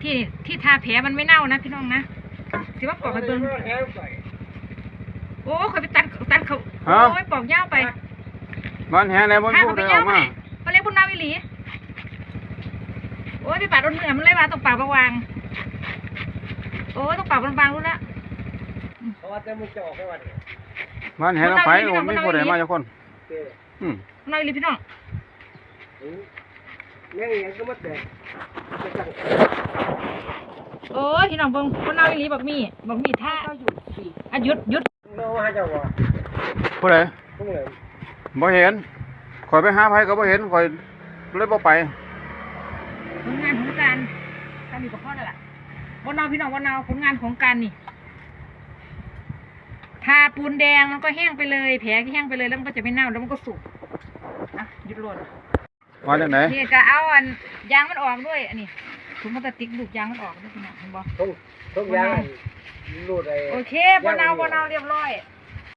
ທີ່ ທີ່ທ່າແຜມັນໄມ່ເນົ່ານະພີ່ນ້ອງນະ ຊິມາປອກໃຫ້ເບິ່ງ. ໂອ້ ຂ້ອຍໄປຕັດ ຕັດເຂົາ ຮະ? ໂອ້ຍ ປອກຍາວໄປ ມັນແຮງແລ້ວ ມັນ ພາເຂົາໄປ ບໍ່ໄດ້ອອກມາ ຍາວໄປ ປາເລັກບໍ່ເນົ່າອີ່ຫຼີ. ໂອ້ຍ ໄປປາດໂດນເນື້ອມັນເລີຍວ່າ ຕ້ອງປາດບາງໆ ໂອ້ຍ ຕ້ອງປາດບາງໆ ພຸ້ນລະ ເພາະວ່າແຕ່ມັນຈະອອກໄປວັດນີ້ ມັນແຮງເອົາໄປ ບໍ່ມີຜູ້ໃດມາຈັກຄົນ. ເອີ ອືມ ເນົ່າອີ່ຫຼີພີ່ນ້ອງ ອືມ ແມ່ນຫຍັງກໍມາແຕກ ໂອ້ຍ ພີ່ນ້ອງເບິ່ງ ບໍ່ເນົ່າອີ່ຫຼີ ບັກໝີ່ ບັກໝີ່ທ່າ ເຈົ້າຢູ່ ອ່ະ ຢຸດ ຢຸດ ເອົາຫາເຈົ້າບໍ່ ຜູ້ໃດ ຜູ້ໃດ ບໍ່ເຫັນ ຂ້ອຍໄປຫາໃຜກໍບໍ່ເຫັນ ຂ້ອຍເລີຍບໍ່ໄປ. ຜົນງານຂອງການ ການນີ້ກໍພໍແລ້ວລະ ບໍ່ເນົ່າພີ່ນ້ອງ ບໍ່ເນົ່າ ຜົນງານຂອງການນີ້ ทาปูนแดงมันก็แห้งไปเลย แผลก็แห้งไปเลย แล้วมันก็จะไม่เน่า แล้วมันก็สุก อ่ะ หยุดโลด ว่าจั่งใด นี่ก็เอาอันยางมันออกด้วย อันนี้ ถุงพลาสติกลูกยางมันออกด้วย พี่น้อง เห็นบ่ ถุง ถุงยาง บ่เน่า อันรูดไอ้ โอเค บ่เน่า ยางมัน บ่เน่า เรียบร้อย